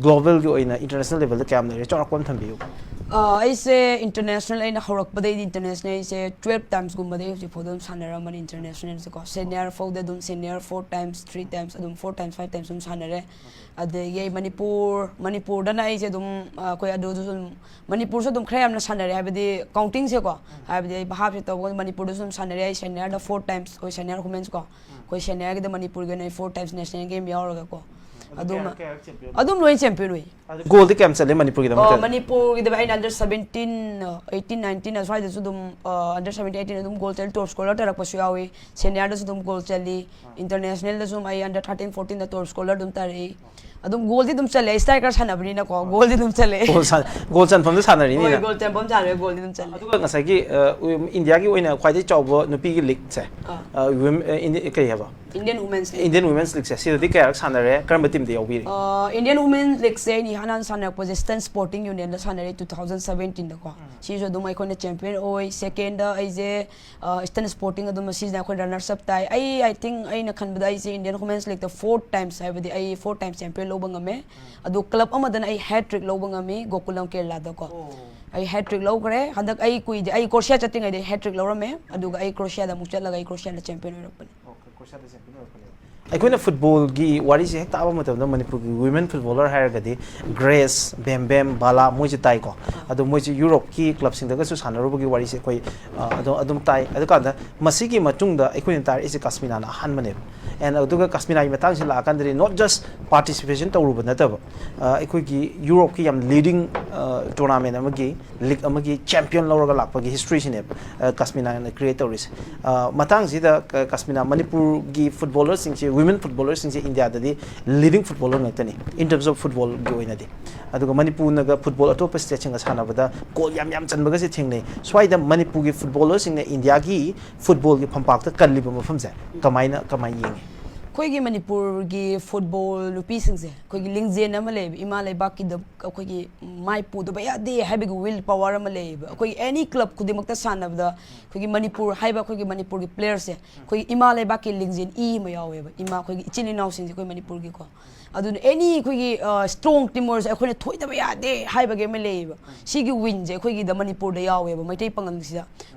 ꯒ꯭ꯂꯣꯕꯦꯜꯒꯤ ꯑꯣꯏꯅ, ꯏꯟꯇꯔꯅꯦꯁꯅꯦꯜ ꯂꯦꯚꯦꯜꯗ ꯀꯌꯥꯝ ꯂꯩꯔꯦ, ꯆꯥꯎꯔꯥꯛꯄ ꯑꯃ ꯊꯝꯕꯤꯌꯨ꯫ ꯑ, ꯑꯩꯁꯦ ꯏꯟꯇꯔꯅꯦꯁꯅꯦꯜ, ꯑꯩꯅ ꯍꯧꯔꯛꯄꯗꯩꯗꯤ ꯏꯟꯇꯔꯅꯦꯁꯅꯦꯜ ꯑꯩꯁꯦ ꯇꯨꯌꯦꯜꯞ ꯇꯥꯏꯝꯁꯀꯨꯝꯕꯗꯤ ꯍꯧꯖꯤꯛ ꯐꯥꯎꯗ ꯑꯗꯨꯝ ꯁꯥꯟꯅꯔꯝꯕꯅꯤ ꯏꯟꯇꯔꯅꯦꯁꯅꯦꯜꯁꯦꯀꯣ꯫ ꯁꯦꯅꯤꯌꯔ ꯐꯥꯎꯗ ꯑꯗꯨꯝ, senior four times, three times, ꯑꯗꯨꯝ ꯐꯣꯔ ꯇꯥꯏꯝꯁ, ꯐꯥꯏꯚ ꯇꯥꯏꯝꯁ ꯑꯗꯨꯝ ꯁꯥꯟꯅꯔꯦ꯫ ꯑꯗꯒꯤ ꯑꯩ ꯃꯅꯤꯄꯨꯔ, ꯃꯅꯤꯄꯨꯔꯗꯅ ꯑꯩꯁꯦ ꯑꯗꯨꯝ, ꯑ, ꯑꯩꯈꯣꯏ ꯑꯗꯨꯗꯁꯨ ꯑꯗꯨꯝ, ꯃꯅꯤꯄꯨꯔꯁꯨ ꯑꯗꯨꯝ ꯈꯔ ꯌꯥꯝꯅ ꯁꯥꯟꯅꯔꯦ, ꯍꯥꯏꯕꯗꯤ ꯀꯥꯎꯟꯇꯤꯡꯁꯦꯀꯣ꯫ ꯍꯥꯏꯕꯗꯤ ꯑꯩ ꯚꯥꯞꯁꯦ ꯇꯧꯕ ꯃꯅꯤꯄꯨꯔꯗꯁꯨ ꯑꯗꯨꯝ ꯁꯥꯟꯅꯔꯦ꯫ ꯑꯩ ꯁꯦꯅꯤꯌꯔꯗ ꯐꯣꯔ ꯇꯥꯏꯝꯁ ꯑꯩꯈꯣꯏ ꯁꯦꯅꯤꯌꯔ ꯋꯨꯃꯦꯟꯁꯀꯣ꯫ ꯑꯩꯈꯣꯏ ꯁꯦꯅꯤꯌꯔꯒꯤꯗ ꯃꯅꯤꯄꯨꯔꯒꯤ ꯑꯣꯏꯅ ꯑꯩ ꯐꯣꯔ ꯇꯥꯏꯝꯁ ꯅꯦꯁꯅꯦꯜ ꯒꯦꯝ ꯌꯥꯎꯔꯒꯀꯣ꯫ ꯑꯗꯨꯝ, ꯑꯗꯨꯝ ꯂꯣꯏ ꯆꯦꯝꯄꯤꯌꯟ ꯑꯣꯏ꯫ ꯒꯣꯜꯗꯤ ꯀꯌꯥꯝ ꯆꯠꯂꯦ ꯃꯅꯤꯄꯨꯔꯒꯤꯗꯃꯛꯇ? ꯃꯅꯤꯄꯨꯔꯒꯤꯗ ꯑꯩꯅ ꯑꯟꯗꯔ ꯁꯕꯦꯟꯇꯤꯟ, ꯑꯩꯠꯇꯤꯟ, ꯅꯥꯏꯟꯇꯤꯟ ꯑꯁ꯭ꯋꯥꯏꯗꯁꯨ ꯑꯗꯨꯝ, ꯑ, ꯑꯟꯗꯔ ꯁꯕꯦꯟꯇꯤꯟ, ꯑꯩꯠꯇꯤꯟ ꯑꯗꯨꯝ ꯒꯣꯜ ꯆꯠꯂꯤ, ꯇꯣꯞ ꯁ꯭ꯀꯣꯔꯔ ꯇꯥꯔꯛꯄꯁꯨ ꯌꯥꯎꯏ꯫ ꯁꯦꯅꯤꯌꯔꯗꯁꯨ ꯑꯗꯨꯝ ꯒꯣꯜ ꯆꯠꯂꯤ꯫ ꯏꯟꯇꯔꯅꯦꯁꯅꯦꯜꯗꯁꯨ ꯑꯩ ꯑꯟꯗꯔ ꯊꯥꯔꯇꯤꯟ, ꯐꯣꯔꯇꯤꯟꯗ ꯇꯣꯞ ꯁ꯭ꯀꯣꯔꯔ ꯑꯗꯨꯝ ꯇꯥꯔꯛꯏ꯫ ꯑꯗꯨꯝ ꯒꯣꯜꯗꯤ ꯑꯗꯨꯝ ꯆꯠꯂꯦ, ꯑꯩ ꯁ꯭ꯇ꯭ꯔꯥꯏꯀꯔ ꯁꯥꯟꯅꯕꯅꯤꯅꯀꯣ, ꯒꯣꯜꯗꯤ ꯑꯗꯨꯝ ꯆꯠꯂꯦ꯫ ꯒꯣꯜ ꯁꯥꯟ- ꯒꯣꯜ ꯆꯟꯐꯝꯗ ꯁꯥꯟꯅꯔꯤꯅꯤꯅ꯫ ꯍꯣꯏ, ꯒꯣꯜ ꯆꯟꯐꯝ ꯁꯥꯟꯅꯔꯦ, ꯒꯣꯜꯗꯤ ꯑꯗꯨꯝ ꯆꯠꯂꯦ꯫ ꯑꯗꯨꯒ ꯉꯁꯥꯏꯒꯤ, ꯑ, ꯎꯝ, ꯏꯟꯗꯤꯌꯥꯒꯤ ꯑꯣꯏꯅ ꯈ꯭ꯋꯥꯏꯗꯒꯤ ꯆꯥꯎꯕ ꯅꯨꯄꯤꯒꯤ ꯂꯤꯒꯁꯦ, ꯑꯥ꯫ ꯑ, ꯋꯤꯝ-, ꯑ, ꯏꯟꯗꯤ-, ꯀꯔꯤ ꯍꯥꯏꯕ? Indian women's league. Indian women's ꯂꯤꯒꯁꯦ, ꯁꯤꯗꯗꯤ ꯀꯌꯥꯔꯛ ꯁꯥꯟꯅꯔꯦ? ꯀꯔꯝꯕ ꯇꯤꯝꯗ ꯌꯥꯎꯕꯤꯔꯤ? ꯑ, ꯏꯟꯗꯤꯌꯟ ꯋꯨꯃꯦꯟꯁ ꯂꯤꯒꯁꯦ ꯑꯩꯅ ꯏꯍꯥꯟ ꯍꯥꯟꯅ ꯁꯥꯟꯅꯔꯛꯄꯁꯦ ꯏꯁꯇꯔꯟ ꯁ꯭ꯄꯣꯔꯇꯤꯡ ꯌꯨꯅꯤꯌꯟꯗ ꯁꯥꯟꯅꯔꯦ, ꯇꯨ ꯊꯥꯎꯖꯟ ꯁꯕꯦꯟꯇꯤꯟꯗꯀꯣ꯫ ꯁꯤꯁꯨ ꯑꯗꯨꯝ ꯑꯩꯈꯣꯏꯅ ꯆꯦꯝꯄꯤꯌꯟ ꯑꯣꯏ꯫ ꯁꯦꯀꯦꯟꯗ ꯑꯩꯁꯦ, ꯑ, ꯏꯁꯇꯔꯟ ꯁ꯭ꯄꯣꯔꯇꯤꯡ ꯑꯗꯨꯝ ꯃꯁꯤꯁꯤꯅ ꯑꯩꯈꯣꯏ ꯔꯟꯅꯔꯁ ꯑꯞ ꯇꯥꯏ꯫ ꯑꯩ, I think, ꯑꯩꯅ ꯈꯟꯕꯗ ꯑꯩꯁꯦ ꯏꯟꯗꯤꯌꯟ ꯋꯨꯃꯦꯟꯁ ꯂꯤꯒꯇ ꯐꯣꯔ ꯇꯥꯏꯝꯁ, ꯍꯥꯏꯕꯗꯤ ꯑꯩ ꯐꯣꯔ ꯇꯥꯏꯝꯁ ꯆꯦꯝꯄꯤꯌꯟ ꯂꯧꯕ ꯉꯝꯃꯦ꯫ ꯑꯗꯣ ꯀ꯭ꯂꯕ ꯑꯃꯗꯅ ꯑꯩ ꯍꯦꯠ ꯇ꯭ꯔꯤꯛ ꯂꯧꯕ ꯉꯝꯃꯤ, ꯒꯣꯀꯨꯂꯝ ꯀꯦꯔꯂꯥꯗꯀꯣ꯫ ꯑꯩ ꯍꯦꯇ꯭ꯔꯤꯛ ꯂꯧꯈ꯭ꯔꯦ꯫ ꯍꯟꯗꯛ ꯑꯩ ꯀꯨꯏꯗꯦ, ꯑꯩ ꯀ꯭ꯔꯣꯁꯤꯌꯥ ꯆꯠꯇ꯭ꯔꯤꯉꯩꯗ ꯍꯦꯇ꯭ꯔꯤꯛ ꯂꯧꯔꯝꯃꯦ, ꯑꯗꯨꯒ ꯑꯩ ꯀ꯭ꯔꯣꯁꯤꯌꯥꯗ ꯑꯃꯨꯛ ꯆꯠꯂꯒ ꯑꯩ ꯀ꯭ꯔꯣꯁꯤꯌꯥꯗ ꯆꯦꯝꯄꯤꯌꯟ ꯑꯣꯏꯔꯛꯄꯅꯦ꯫ ꯑꯩꯈꯣꯏꯅ ꯐꯨꯠꯕꯣꯜꯒꯤ ꯋꯥꯔꯤꯁꯦ ꯍꯦꯛ ꯇꯥꯕ ꯃꯇꯝꯗ ꯃꯅꯤꯄꯨꯔꯒꯤ ꯋꯤꯃꯦꯟ ꯐꯨꯠꯕꯣꯂꯔ ꯍꯥꯏꯔꯒꯗꯤ ꯒ꯭ꯔꯦꯁ, ꯕꯦꯝ ꯕꯦꯝ, ꯕꯥꯂꯥ, ꯃꯣꯏꯁꯦ ꯇꯥꯏꯀꯣ꯫ ꯑꯗꯣ ꯃꯣꯏꯁꯦ ꯌꯨꯔꯣꯞꯀꯤ ꯀ꯭ꯂꯕꯁꯤꯡꯗꯒꯁꯨ ꯁꯥꯟꯅꯔꯨꯕꯒꯤ ꯋꯥꯔꯤꯁꯦ ꯑꯩꯈꯣꯏ ꯑ, ꯑꯗꯨꯝ ꯑꯗꯨꯝ ꯇꯥꯏ꯫ ꯑꯗꯨꯀꯥꯟꯗ ꯃꯁꯤꯒꯤ ꯃꯇꯨꯡꯗ ꯑꯩꯈꯣꯏꯅ ꯇꯥꯔꯛꯏꯁꯦ ꯀꯥꯁꯃꯤꯅꯥꯅ ꯑꯍꯥꯟꯕꯅꯦꯕ꯫ ꯑꯦꯟ ꯑꯗꯨꯒ ꯀꯥꯁꯃꯤꯅꯥꯒꯤ ꯃꯇꯥꯡꯁꯤ ꯂꯥꯛꯑꯀꯥꯟꯗꯗꯤ not just participation ꯇꯧꯔꯨꯕ ꯅꯠꯇꯕ, ꯑ, ꯑꯩꯈꯣꯏꯒꯤ ꯌꯨꯔꯣꯞꯀꯤ ꯌꯥꯝ ꯂꯤꯗꯤꯡ ꯇꯣꯔꯅꯥꯃꯦꯟ ꯑꯃꯒꯤ, ꯂꯤꯛ ꯑꯃꯒꯤ ꯆꯦꯝꯄꯤꯌꯟ ꯂꯧꯔꯒ ꯂꯥꯛꯄꯒꯤ ꯍꯤꯁꯇ꯭ꯔꯤꯁꯤꯅꯦꯕ ꯑ, ꯀꯥꯁꯃꯤꯅꯥꯅ ꯀ꯭ꯔꯤꯌꯦꯠ ꯇꯧꯔꯤꯁꯦ꯫ ꯑ, ꯃꯇꯥꯡꯁꯤꯗ ꯀ- ꯀꯥꯁꯃꯤꯅꯥ, ꯃꯅꯤꯄꯨꯔꯒꯤ ꯐꯨꯠꯕꯣꯂꯔꯁꯤꯡꯁꯦ, ꯋꯤꯃꯦꯟ ꯐꯨꯠꯕꯣꯂꯔꯁꯤꯡꯁꯦ ꯏꯟꯗꯤꯌꯥꯗꯗꯤ ꯂꯤꯗꯤꯡ ꯐꯨꯠꯕꯣꯂꯔ ꯉꯥꯛꯇꯅꯤ in terms of ꯐꯨꯠꯕꯣꯜꯒꯤ ꯑꯣꯏꯅꯗꯤ꯫ ꯑꯗꯨꯒ ꯃꯅꯤꯄꯨꯔꯅꯒ ꯐꯨꯠꯕꯣꯜ ꯑꯇꯣꯞꯄ ꯁ꯭ꯇꯦꯠꯁꯤꯡꯒ ꯁꯥꯟꯅꯕꯗ ꯒꯣꯜ ꯌꯥꯝ ꯌꯥꯝ ꯆꯟꯕꯒꯁꯦ ꯊꯦꯡꯅꯩ꯫ ꯁ꯭ꯋꯥꯏꯗ ꯃꯅꯤꯄꯨꯔꯒꯤ ꯐꯨꯠꯕꯣꯂꯔꯁꯤꯡꯅ ꯏꯟꯗꯤꯌꯥꯒꯤ ꯐꯨꯠꯕꯣꯜꯒꯤ ꯐꯝꯄꯥꯛꯇ ꯀꯜꯂꯤꯕ ꯃꯐꯝꯁꯦ ꯀꯃꯥꯏꯅ ꯀꯃꯥꯏꯅ ꯌꯦꯡꯉꯤ? ꯑꯩꯈꯣꯏꯒꯤ ꯃꯅꯤꯄꯨꯔꯒꯤ ꯐꯨꯠꯕꯣꯜ ꯅꯨꯄꯤꯁꯤꯡꯁꯦ, ꯑꯩꯈꯣꯏꯒꯤ ꯂꯤꯡꯖꯦꯜ ꯑꯃ ꯂꯩꯌꯦꯕ, ꯏꯃꯥ ꯂꯩꯕꯥꯛꯀꯤꯗ ꯑꯩꯈꯣꯏꯒꯤ ꯃꯥꯏ ꯄꯨꯗꯕ ꯌꯥꯗꯦ ꯍꯥꯏꯕꯒꯤ ꯋꯤꯜ ꯄꯋꯥꯔ ꯑꯃ ꯂꯩꯌꯦꯕ꯫ ꯑꯩꯈꯣꯏꯒꯤ ꯑꯦꯅꯤ ꯀ꯭ꯂꯕ ꯈꯨꯗꯤꯡꯃꯛꯇ ꯁꯥꯟꯅꯕꯗ ꯑꯩꯈꯣꯏꯒꯤ ꯃꯅꯤꯄꯨꯔ ꯍꯥꯏꯕ ꯑꯩꯈꯣꯏꯒꯤ ꯃꯅꯤꯄꯨꯔꯒꯤ ꯄ꯭ꯂꯦꯌꯔꯁꯦ ꯑꯩꯈꯣꯏꯒꯤ ꯏꯃꯥ ꯂꯩꯕꯥꯛꯀꯤ ꯂꯤꯡꯖꯦꯜ ꯏ ꯑꯃ ꯌꯥꯎꯋꯦꯕ꯫ ꯏꯃꯥ, ꯑꯩꯈꯣꯏꯒꯤ ꯏꯆꯤꯜ ꯏꯅꯥꯎꯁꯤꯡꯁꯦ ꯑꯩꯈꯣꯏ ꯃꯅꯤꯄꯨꯔꯒꯤꯀꯣ꯫ ꯑꯗꯨꯅ ꯑꯦꯅꯤ ꯑꯩꯈꯣꯏꯒꯤ ꯁ꯭ꯇꯔꯣꯡ ꯇꯤꯝ ꯑꯣꯏꯔꯁꯨ ꯑꯩꯈꯣꯏꯅ ꯊꯣꯏꯗꯕ ꯌꯥꯗꯦ ꯍꯥꯏꯕꯒꯤ ꯑꯃ ꯂꯩꯌꯦꯕ꯫ ꯁꯤꯒꯤ ꯋꯤꯟꯁꯦ ꯑꯩꯈꯣꯏꯒꯤꯗ ꯃꯅꯤꯄꯨꯔꯗ ꯌꯥꯎꯋꯦꯕ, ꯃꯩꯇꯩ ꯄꯥꯉꯜꯁꯤꯗ꯫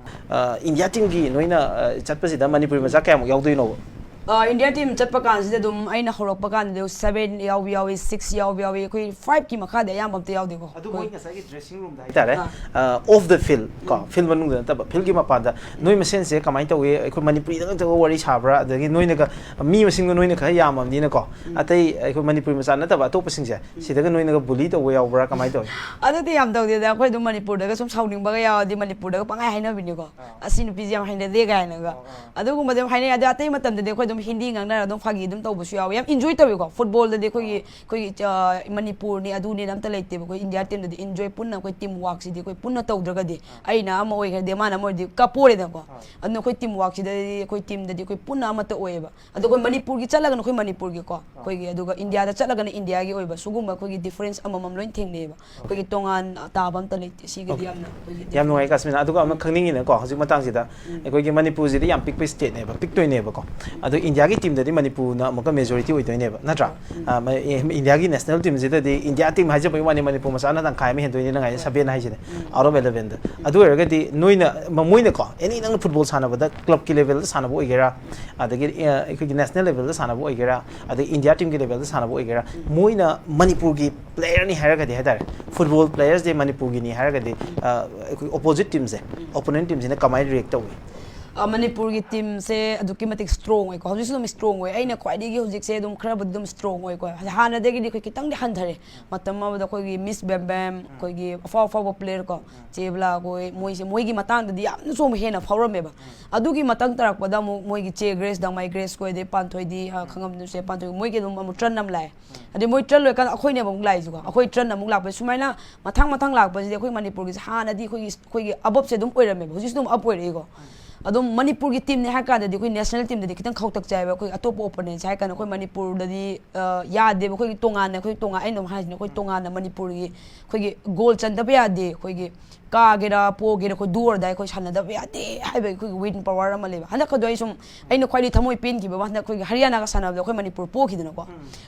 ꯑ, ꯏꯟꯗꯤꯌꯥ ꯇꯤꯝꯒꯤ ꯅꯣꯏꯅ ꯑ, ꯆꯠꯄꯁꯤꯗ ꯃꯅꯤꯄꯨꯔꯤ ꯃꯆꯥ ꯀꯌꯥꯃꯨꯛ ꯌꯥꯎꯗꯣꯏꯅꯣꯕ? ꯏꯟꯗꯤꯌꯥ ꯇꯤꯝ ꯆꯠꯄ ꯀꯥꯟꯁꯤꯗ ꯑꯗꯨꯝ ꯑꯩꯅ ꯍꯧꯔꯛꯄ ꯀꯥꯟꯗꯗꯤ ꯁꯕꯦꯟ ꯌꯥꯎꯕ ꯌꯥꯎꯏ, ꯁꯤꯛꯁ ꯌꯥꯎꯕ ꯌꯥꯎꯏ, ꯑꯩꯈꯣꯏ ꯐꯥꯏꯚꯀꯤ ꯃꯈꯥꯗꯤ ꯑꯌꯥꯝꯕ ꯑꯝꯇ ꯌꯥꯎꯗꯦꯀꯣ꯫ ꯑꯗꯨ ꯃꯣꯏ ꯉꯁꯥꯏꯒꯤ ꯗ꯭ꯔꯦꯁꯤꯡ ꯔꯨꯝꯗ ꯍꯥꯏꯇꯥꯔꯦ, ꯑꯣꯐ ꯗ ꯐꯤꯜ ꯀꯣ, ꯐꯤꯜ ꯃꯅꯨꯡꯗ ꯅꯠꯇꯕ, ꯐꯤꯜꯒꯤ ꯃꯄꯥꯟꯗ ꯅꯣꯏ ꯃꯁꯦꯟꯁꯦ ꯀꯃꯥꯏꯅ ꯇꯧꯏ? ꯑꯩꯈꯣꯏ ꯃꯅꯤꯄꯨꯔꯤꯗ ꯈꯛꯇꯒ ꯋꯥꯔꯤ ꯁꯥꯕ꯭ꯔꯥ? ꯑꯗꯒꯤ ꯅꯣꯏꯅꯒ, ꯃꯤ ꯃꯁꯤꯡꯗꯣ ꯅꯣꯏꯅ ꯈꯔ ꯌꯥꯝꯃꯕꯅꯤꯅꯀꯣ, ꯑꯇꯩ ꯑꯩꯈꯣꯏ ꯃꯅꯤꯄꯨꯔꯤ ꯃꯆꯥ ꯅꯠꯇꯕ ꯑꯇꯣꯞꯄꯁꯤꯡꯁꯦ ꯁꯤꯗꯒ ꯅꯣꯏꯅꯒ ꯕꯨꯂꯤ ꯇꯧꯕ ꯌꯥꯎꯕ꯭ꯔꯥ? ꯀꯃꯥꯏꯅ ꯇꯧꯏ? ꯑꯗꯨꯗꯤ ꯌꯥꯝ ꯇꯧꯗꯦꯗ꯫ ꯑꯩꯈꯣꯏ ꯑꯗꯨꯝ ꯃꯅꯤꯄꯨꯔꯗꯒ ꯁꯨꯝ ꯁꯥꯎꯅꯤꯡꯕꯒ ꯌꯥꯎꯔꯗꯤ ꯃꯅꯤꯄꯨꯔꯗꯒ ꯄꯪꯍꯥꯏ ꯍꯥꯏꯅꯕꯤꯅꯤꯀꯣ, "ꯑꯁꯤ ꯅꯨꯄꯤꯁꯦ ꯌꯥꯝ ꯍꯩꯅꯗꯦ" ꯀꯥꯏꯅꯒ꯫ ꯑꯗꯨꯒꯨꯝꯕꯗꯤ ꯌꯥꯝ ꯍꯥꯏꯅꯩ꯫ ꯑꯗꯣ ꯑꯇꯩ ꯃꯇꯝꯗꯗꯤ ꯑꯩꯈꯣꯏ ꯑꯗꯨꯝ ꯍꯤꯟꯗꯤ ꯉꯥꯡꯅꯔꯒ ꯑꯗꯨꯝ ꯐꯥꯒꯤ ꯑꯗꯨꯝ ꯇꯧꯕꯁꯨ ꯌꯥꯎꯋꯦ꯫ ꯌꯥꯝ ꯏꯟꯖꯣꯏ ꯇꯧꯋꯤꯀꯣ꯫ ꯐꯨꯠꯕꯣꯜꯗꯗꯤ ꯑꯩꯈꯣꯏꯒꯤ, ꯑꯩꯈꯣꯏꯒꯤ, ꯑ, ꯃꯅꯤꯄꯨꯔꯅꯤ ꯑꯗꯨꯅꯦꯅ ꯑꯝꯇ ꯂꯩꯇꯦꯕ꯫ ꯑꯩꯈꯣꯏ ꯏꯟꯗꯤꯌꯥ ꯇꯤꯝꯗꯗꯤ ꯏꯟꯖꯣꯏ ꯄꯨꯟꯅ ꯑꯩꯈꯣꯏ ꯇꯤꯝ ꯋꯥꯔꯛꯁꯤꯗꯤ ꯑꯩꯈꯣꯏ ꯄꯨꯟꯅ ꯇꯧꯗ꯭ꯔꯒꯗꯤ, ꯑꯩꯅ ꯑꯃ ꯑꯣꯏꯈ꯭ꯔꯗꯤ ꯑꯃꯅ ꯑꯃ ꯑꯣꯏꯔꯗꯤ ꯀꯞꯄꯣꯔꯦꯗꯅꯀꯣ꯫ ꯑꯗꯨꯅ ꯑꯩꯈꯣꯏ ꯇꯤꯝ ꯋꯥꯔꯛꯁꯤꯗꯗꯤ, ꯑꯩꯈꯣꯏ ꯇꯤꯝꯗꯗꯤ ꯑꯩꯈꯣꯏ ꯄꯨꯟꯅ ꯑꯃꯠꯇ ꯑꯣꯏꯌꯦꯕ꯫ ꯑꯗꯣ ꯑꯩꯈꯣꯏ ꯃꯅꯤꯄꯨꯔꯒꯤ ꯆꯠꯂꯒꯅ ꯑꯩꯈꯣꯏ ꯃꯅꯤꯄꯨꯔꯒꯤꯀꯣ, ꯑꯩꯈꯣꯏꯒꯤ, ꯑꯗꯨꯒ ꯏꯟꯗꯤꯌꯥꯗ ꯆꯠꯂꯒꯅ ꯏꯟꯗꯤꯌꯥꯒꯤ ꯑꯣꯏꯕ, ꯁꯤꯒꯨꯝꯕ ꯑꯩꯈꯣꯏꯒꯤ ꯗꯤꯐ꯭ꯔꯦꯟꯁ ꯑꯃꯃꯝ ꯂꯣꯏ ꯊꯦꯡꯅꯩꯌꯦꯕ꯫ ꯑꯩꯈꯣꯏꯒꯤ ꯇꯣꯉꯥꯟ ꯇꯥꯕ ꯑꯝꯇ ꯂꯩꯇꯦ꯫ ꯁꯤꯒꯤꯗꯤ ꯌꯥꯝꯅ ꯑꯩꯈꯣꯏꯒꯤ ꯌꯥꯝ ꯅꯨꯡꯉꯥꯏ ꯀꯥꯁꯃꯤꯅꯥ꯫ ꯑꯗꯨꯒ ꯑꯃ ꯈꯪꯅꯤꯡꯉꯤꯅꯀꯣ, ꯍꯧꯖꯤꯛ ꯃꯇꯥꯡꯁꯤꯗ ꯑꯩꯈꯣꯏꯒꯤ ꯃꯅꯤꯄꯨꯔꯁꯤꯗꯤ ꯌꯥꯝ ꯄꯤꯛꯄ ꯁ꯭ꯇꯦꯠꯅꯦꯕ, ꯄꯤꯛꯇꯣꯏꯅꯦꯕꯀꯣ꯫ ꯑꯗꯣ ꯏꯟꯗꯤꯌꯥꯒꯤ ꯇꯤꯝꯗꯗꯤ ꯃꯅꯤꯄꯨꯔꯅ ꯑꯃꯨꯛꯀ ꯃꯦꯖꯣꯔꯤꯇꯤ ꯑꯣꯏꯗꯣꯏꯅꯦꯕ, ꯅꯠꯇ꯭ꯔꯥ? ꯎꯝ꯫ ꯑ, ꯃ-, ꯑꯦ, ꯏꯟꯗꯤꯌꯥꯒꯤ ꯅꯦꯁꯅꯦꯜ ꯇꯤꯝꯁꯤꯗꯗꯤ ꯏꯟꯗꯤꯌꯥ ꯇꯤꯝ ꯍꯥꯏꯖꯕꯒꯤ ꯋꯥꯅꯤ, ꯃꯅꯤꯄꯨꯔ ꯃꯆꯥꯅ ꯇꯪꯈꯥꯏ ꯑꯃ ꯍꯦꯟꯗꯣꯏꯅꯤ, ꯅꯪ ꯍꯥꯏꯁꯦ ꯁꯚꯦꯟ ꯍꯥꯏꯁꯤꯅꯦ, ꯑꯥꯎꯠ ꯑꯣꯐ ꯑꯦꯂꯚꯦꯟꯗ꯫ ꯑꯗꯨ ꯑꯣꯏꯔꯒꯗꯤ ꯅꯣꯏꯅ, ꯃ-, ꯃꯣꯏꯅꯀꯣ, ꯑꯦꯅꯤ ꯅꯪꯅ ꯐꯨꯠꯕꯣꯜ ꯁꯥꯟꯅꯕꯗ, ꯀ꯭ꯂꯕꯀꯤ ꯂꯦꯚꯦꯜꯗ ꯁꯥꯟꯅꯕ ꯑꯣꯏꯒꯦꯔꯥ, ꯑꯗꯒꯤ, ꯑ, ꯑꯩꯈꯣꯏꯒꯤ ꯅꯦꯁꯅꯦꯜ ꯂꯦꯚꯦꯜꯗ ꯁꯥꯟꯅꯕ ꯑꯣꯏꯒꯦꯔꯥ, ꯑꯗꯒꯤ ꯏꯟꯗꯤꯌꯥ ꯇꯤꯝꯒꯤ ꯂꯦꯚꯦꯜꯗ ꯁꯥꯟꯅꯕ ꯑꯣꯏꯒꯦꯔꯥ, ꯃꯣꯏꯅ ꯃꯅꯤꯄꯨꯔꯒꯤ ꯄ꯭ꯂꯦꯌꯔꯅꯤ ꯍꯥꯏꯔꯒꯗꯤ ꯍꯥꯏꯇꯥꯔꯦ, ꯐꯨꯠꯕꯣꯜ ꯄ꯭ꯂꯦꯌꯔꯁꯦ ꯃꯅꯤꯄꯨꯔꯒꯤꯅꯤ ꯍꯥꯏꯔꯒꯗꯤ, ꯑ, ꯑꯩꯈꯣꯏ ꯑꯣꯄꯣꯖꯤꯠ ꯇꯤꯝꯁꯦ, ꯑꯣꯄꯣꯅꯦꯟ ꯇꯤꯝꯁꯤꯅ ꯀꯃꯥꯏꯅ ꯔꯤꯌꯦꯛ ꯇꯧꯏ? ꯑ, ꯃꯅꯤꯄꯨꯔꯒꯤ ꯇꯤꯝꯁꯦ ꯑꯗꯨꯛꯀꯤ ꯃꯇꯤꯛ ꯁ꯭ꯇ꯭ꯔꯣꯡ ꯑꯣꯏꯀꯣ꯫ ꯍꯧꯖꯤꯛꯁꯨ ꯑꯗꯨꯝ ꯁ꯭ꯇ꯭ꯔꯣꯡ ꯑꯣꯏ꯫ ꯑꯩꯅ ꯈ꯭ꯋꯥꯏꯗꯒꯤ ꯍꯧꯖꯤꯛꯁꯦ ꯑꯗꯨꯝ ꯈꯔꯕꯨꯗꯤ ꯑꯗꯨꯝ ꯁ꯭ꯇ꯭ꯔꯣꯡ ꯑꯣꯏꯀꯣ꯫ ꯍꯥꯟꯅꯗꯒꯤꯗꯤ ꯑꯩꯈꯣꯏ ꯈꯤꯇꯪꯗꯤ ꯍꯟꯊꯔꯦ꯫ ꯃꯇꯝ ꯑꯃꯗ ꯑꯩꯈꯣꯏꯒꯤ ꯃꯤꯁ ꯕꯦꯝ ꯕꯦꯝ, ꯑꯩꯈꯣꯏꯒꯤ ꯑꯐꯥꯎ ꯑꯐꯥꯎꯕ ꯄ꯭ꯂꯦꯌꯔ ꯀꯣ, ꯆꯦ ꯕꯂꯥ ꯈꯣꯏ, ꯃꯣꯏꯁꯦ, ꯃꯣꯏꯒꯤ ꯃꯇꯥꯡꯗꯗꯤ ꯌꯥꯝꯅꯁꯨ ꯑꯃꯨꯛ ꯍꯦꯟꯅ ꯐꯥꯎꯔꯝꯃꯦꯕ꯫ ꯑꯗꯨꯒꯤ ꯃꯇꯥꯡ ꯇꯥꯔꯛꯄꯗ ꯑꯃꯨꯛ ꯃꯣꯏꯒꯤ ꯆꯦ ꯒ꯭ꯔꯦꯁ ꯗꯥꯡꯃꯥꯏ ꯒ꯭ꯔꯦꯁ ꯈꯣꯏ, ꯑꯗꯩ ꯄꯥꯟꯊꯣꯏꯗꯤ, ꯑ, ꯈꯪꯉꯝꯗꯣꯏꯁꯦ, ꯄꯥꯟꯊꯣꯏ, ꯃꯣꯏꯒꯤ ꯑꯗꯨꯝ ꯑꯃꯨꯛ ꯇ꯭ꯔꯟ ꯑꯃ ꯂꯥꯛꯑꯦ꯫ ꯑꯗꯩ ꯃꯣꯏ ꯇ꯭ꯔꯟ ꯂꯣꯏꯔꯀꯥꯟꯗ ꯑꯩꯈꯣꯏꯅꯦꯕ ꯑꯃꯨꯛ ꯂꯥꯛꯏꯁꯦꯀꯣ꯫ ꯑꯩꯈꯣꯏ ꯇ꯭ꯔꯟ ꯑꯃꯨꯛ ꯂꯥꯛꯄꯁꯦ ꯁꯨꯃꯥꯏꯅ ꯃꯊꯪ ꯃꯊꯪ ꯂꯥꯛꯄꯁꯤꯗꯤ ꯑꯩꯈꯣꯏ ꯃꯅꯤꯄꯨꯔꯒꯤꯁꯦ ꯍꯥꯟꯅꯗꯤ ꯑꯩꯈꯣꯏꯒꯤ, ꯑꯩꯈꯣꯏꯒꯤ ꯑꯞꯁꯦ ꯑꯗꯨꯝ ꯑꯣꯏꯔꯝꯃꯦꯕ, ꯍꯧꯖꯤꯛꯁꯨ ꯑꯗꯨꯝ ꯑꯞ ꯑꯣꯏꯔꯛꯏꯀꯣ꯫ ꯑꯗꯨꯝ ꯃꯅꯤꯄꯨꯔꯒꯤ ꯇꯤꯝꯅꯦ ꯍꯥꯏ ꯀꯥꯟꯗꯗꯤ ꯑꯩꯈꯣꯏ ꯅꯦꯁꯅꯦꯜ ꯇꯤꯝꯗꯗꯤ ꯈꯤꯇꯪ ꯈꯧꯇꯛ ꯆꯥꯏꯕ꯫ ꯑꯩꯈꯣꯏ ꯑꯇꯣꯞꯄ ꯑꯣꯄꯣꯅꯦꯟꯁ ꯍꯥꯏ ꯀꯥꯟꯗ ꯑꯩꯈꯣꯏ ꯃꯅꯤꯄꯨꯔꯗꯗꯤ, ꯑ, ꯌꯥꯗꯦꯕ꯫ ꯑꯩꯈꯣꯏꯒꯤ ꯇꯣꯉꯥꯟꯅ, ꯑꯩꯈꯣꯏ ꯇꯣꯉꯥꯟ, ꯑꯩꯅ ꯑꯗꯨꯝ ꯍꯥꯏꯁꯤꯅꯦ, ꯑꯩꯈꯣꯏ ꯇꯣꯉꯥꯟꯅ ꯃꯅꯤꯄꯨꯔꯒꯤ ꯑꯩꯈꯣꯏꯒꯤ ꯒꯣꯜ ꯆꯟꯗꯕ ꯌꯥꯗꯦ꯫ ꯑꯩꯈꯣꯏꯒꯤ ꯀꯥꯒꯦꯔꯥ ꯄꯣꯒꯦꯔꯥ ꯑꯩꯈꯣꯏ do or die ꯑꯩꯈꯣꯏ ꯁꯥꯟꯅꯗꯕ ꯌꯥꯗꯦ ꯍꯥꯏꯕꯒꯤ ꯑꯩꯈꯣꯏꯒꯤ ꯋꯤꯟ ꯄꯋꯥꯔ ꯑꯃ ꯂꯩꯕ꯫ ꯍꯟꯗꯛꯀꯗꯣ ꯑꯩ ꯁꯨꯝ, ꯑꯩꯅ ꯈ꯭ꯋꯥꯏꯗꯒꯤ ꯊꯃꯣꯏ ꯄꯦꯟꯈꯤꯕ ꯑꯃ, ꯍꯟꯗꯛ ꯑꯩꯈꯣꯏꯒꯤ ꯍꯔꯤꯌꯥꯅꯥꯒ ꯁꯥꯟꯅꯕꯗ ꯑꯩꯈꯣꯏ ꯃꯅꯤꯄꯨꯔ ꯄꯣꯈꯤꯗꯅꯀꯣ꯫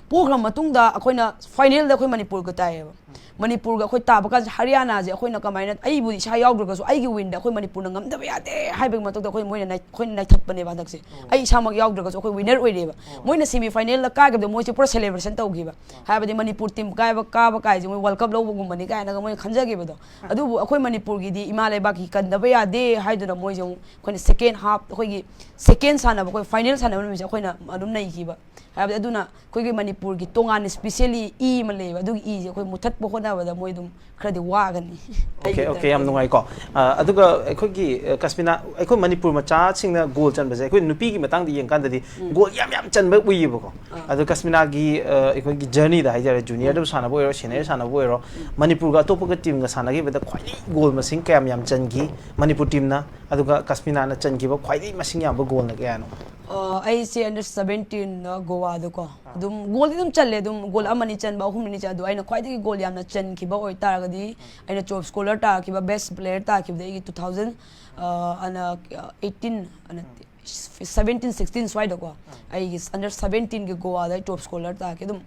ꯄꯣꯈ꯭ꯔ ꯃꯇꯨꯡꯗ ꯑꯩꯈꯣꯏꯅ ꯐꯥꯏꯅꯦꯜꯗ ꯑꯩꯈꯣꯏ ꯃꯅꯤꯄꯨꯔꯒ ꯇꯥꯏꯌꯦꯕ꯫ ꯃꯅꯤꯄꯨꯔꯒ ꯑꯩꯈꯣꯏ ꯇꯥꯕ ꯀꯥꯟꯁꯦ ꯍꯔꯤꯌꯥꯅꯥꯁꯦ ꯑꯩꯈꯣꯏꯅ ꯀꯃꯥꯏꯅ, ꯑꯩꯕꯨꯗꯤ ꯏꯁꯥ ꯌꯥꯎꯗ꯭ꯔꯒꯁꯨ ꯑꯩꯒꯤ ꯋꯤꯟꯗ ꯑꯩꯈꯣꯏ ꯃꯅꯤꯄꯨꯔꯅ ꯉꯝꯗꯕ ꯌꯥꯗꯦ ꯍꯥꯏꯕꯒꯤ ꯃꯊꯛꯇ ꯑꯩꯈꯣꯏ ꯃꯣꯏꯅ ꯅꯩ-, ꯑꯩꯈꯣꯏꯅ ꯅꯩꯊꯠꯄꯅꯦꯕ ꯍꯟꯗꯛꯁꯦ꯫ ꯑꯩ ꯏꯁꯥꯃꯛ ꯌꯥꯎꯗ꯭ꯔꯒꯁꯨ ꯑꯩꯈꯣꯏ ꯋꯤꯟꯅꯔ ꯑꯣꯏꯔꯦꯕ꯫ ꯃꯣꯏꯅ ꯁꯦꯃꯤ ꯐꯥꯏꯅꯦꯜꯗ ꯀꯥꯈꯤꯕꯗꯣ ꯃꯣꯏꯁꯦ ꯄꯨꯔꯥ ꯁꯦꯂꯦꯕ꯭ꯔꯦꯁꯟ ꯇꯧꯈꯤꯕ꯫ ꯍꯥꯏꯕꯗꯤ ꯃꯅꯤꯄꯨꯔ ꯇꯤꯝ ꯀꯥꯏꯕ, ꯀꯥꯕ ꯀꯥꯏꯁꯦ ꯃꯣꯏ ꯋꯥꯔꯜ ꯀꯞ ꯂꯧꯕꯒꯨꯝꯕꯅꯤ ꯀꯥꯏꯅꯒ ꯃꯣꯏꯅ ꯈꯟꯖꯈꯤꯕꯗꯣ꯫ ꯑꯗꯨꯕꯨ ꯑꯩꯈꯣꯏ ꯃꯅꯤꯄꯨꯔꯒꯤꯗꯤ ꯏꯃꯥ ꯂꯩꯕꯥꯛꯀꯤ ꯀꯟꯗꯕ ꯌꯥꯗꯦ ꯍꯥꯏꯗꯨꯅ ꯃꯣꯏꯁꯦ ꯑꯃꯨꯛ ꯑꯩꯈꯣꯏꯅ ꯁꯦꯀꯦꯟ ꯍꯥꯐ, ꯑꯩꯈꯣꯏꯒꯤ ꯁꯦꯀꯦꯟ ꯁꯥꯟꯅꯕ, ꯑꯩꯈꯣꯏ ꯐꯥꯏꯅꯦꯜ ꯁꯥꯟꯅꯕ ꯅꯨꯃꯤꯠꯁꯦ ꯑꯩꯈꯣꯏꯅ ꯑꯗꯨꯝ ꯅꯩꯈꯤꯕ꯫ ꯍꯥꯏꯕꯗꯤ ꯑꯗꯨꯅ ꯑꯩꯈꯣꯏꯒꯤ ꯃꯅꯤꯄꯨꯔꯒꯤ ꯇꯣꯉꯥꯟꯅ ꯁ꯭ꯄꯤꯁꯦꯜꯂꯤ ꯏ ꯑꯃ ꯂꯩꯌꯦꯕ, ꯑꯗꯨꯒꯤ ꯏꯁꯦ ꯑꯩꯈꯣꯏ ꯃꯨꯊꯠꯄ ꯍꯣꯠꯅꯕꯗ ꯃꯣꯏ ꯑꯗꯨꯝ ꯈꯔꯗꯤ ꯋꯥꯒꯅꯤ꯫ ꯑꯣꯀꯦ, ꯑꯣꯀꯦ, ꯌꯥꯝ ꯅꯨꯡꯉꯥꯏꯀꯣ꯫ ꯑ, ꯑꯗꯨꯒ ꯑꯩꯈꯣꯏꯒꯤ, ꯑ, ꯀꯁꯃꯤꯅꯥ, ꯑꯩꯈꯣꯏ ꯃꯅꯤꯄꯨꯔ ꯃꯆꯥꯁꯤꯡꯅ ꯒꯣꯜ ꯆꯟꯕꯁꯦ, ꯑꯩꯈꯣꯏ ꯅꯨꯄꯤꯒꯤ ꯃꯇꯥꯡꯗ ꯌꯦꯡꯀꯥꯟꯗꯗꯤ ꯎꯝ꯫ ꯒꯣꯜ ꯌꯥꯝ ꯌꯥꯝ ꯆꯟꯕ ꯎꯏꯌꯦꯕꯀꯣ꯫ ꯑꯥ꯫ ꯑꯗꯣ ꯀꯁꯃꯤꯅꯥꯒꯤ, ꯑ, ꯑꯩꯈꯣꯏꯒꯤ ꯖꯔꯅꯤꯗ ꯍꯥꯏꯇꯥꯔꯦ, ꯖꯨꯅꯤꯌꯔꯗ ꯎꯝ꯫ ꯁꯥꯟꯅꯕ ꯑꯣꯏꯔꯣ, ꯁꯦꯅꯤꯌꯔ ꯁꯥꯟꯅꯕ ꯑꯣꯏꯔꯣ, ꯎꯝ꯫ ꯃꯅꯤꯄꯨꯔꯒ ꯑꯇꯣꯞꯄꯒ ꯇꯤꯝꯒ ꯁꯥꯟꯅꯈꯤꯕꯗ ꯈ꯭ꯋꯥꯏꯗꯒꯤ ꯒꯣꯜ ꯃꯁꯤꯡ ꯀꯌꯥꯝ ꯌꯥꯝ ꯆꯟꯈꯤ ꯃꯅꯤꯄꯨꯔ ꯇꯤꯝꯅ, ꯑꯗꯨꯒ ꯀꯁꯃꯤꯅꯥꯅ ꯆꯟꯈꯤꯕ ꯈ꯭ꯋꯥꯏꯗꯒꯤ ꯃꯁꯤꯡ ꯌꯥꯝꯕ ꯒꯣꯜꯅ ꯀꯌꯥꯅꯣ? ꯑ, ꯑꯩꯁꯦ under seventeen ꯒꯣꯋꯥꯗꯀꯣ ꯑꯗꯨꯝ ꯒꯣꯜꯗꯤ ꯑꯗꯨꯝ ꯆꯜꯂꯦ, ꯑꯗꯨꯝ ꯒꯣꯜ ꯑꯃꯅꯤ ꯆꯟꯕ, ꯑꯍꯨꯝ ꯑꯅꯤ ꯆꯟ-, ꯑꯗꯣ ꯑꯩꯅ ꯈ꯭ꯋꯥꯏꯗꯒꯤ ꯒꯣꯜ ꯌꯥꯝꯅ ꯆꯟꯈꯤꯕ ꯑꯣꯏꯇꯥꯔꯒꯗꯤ, ꯑꯩꯅ ꯇꯣꯞ ꯁ꯭ꯀꯣꯔꯔ ꯇꯥꯈꯤꯕ, ꯕꯦꯁ ꯄ꯭ꯂꯦꯌꯔ ꯇꯥꯈꯤꯕꯗ ꯑꯩꯒꯤ two thousand, ꯑ, ꯑꯅ, ꯑ, eighteen, ꯑꯅ, ꯁꯚꯦꯟꯇꯤꯟ ꯁꯤꯛꯁꯇꯤꯟ ꯁ꯭ꯋꯥꯏꯗꯀꯣ, ꯑꯩꯒꯤ ꯑꯟꯗꯔ ꯁꯚꯦꯟꯇꯤꯟꯒꯤ ꯒꯣꯋꯥꯗ ꯑꯩ ꯇꯣꯞ ꯁ꯭ꯀꯣꯔꯔ ꯇꯥꯈꯤ ꯑꯗꯨꯝ꯫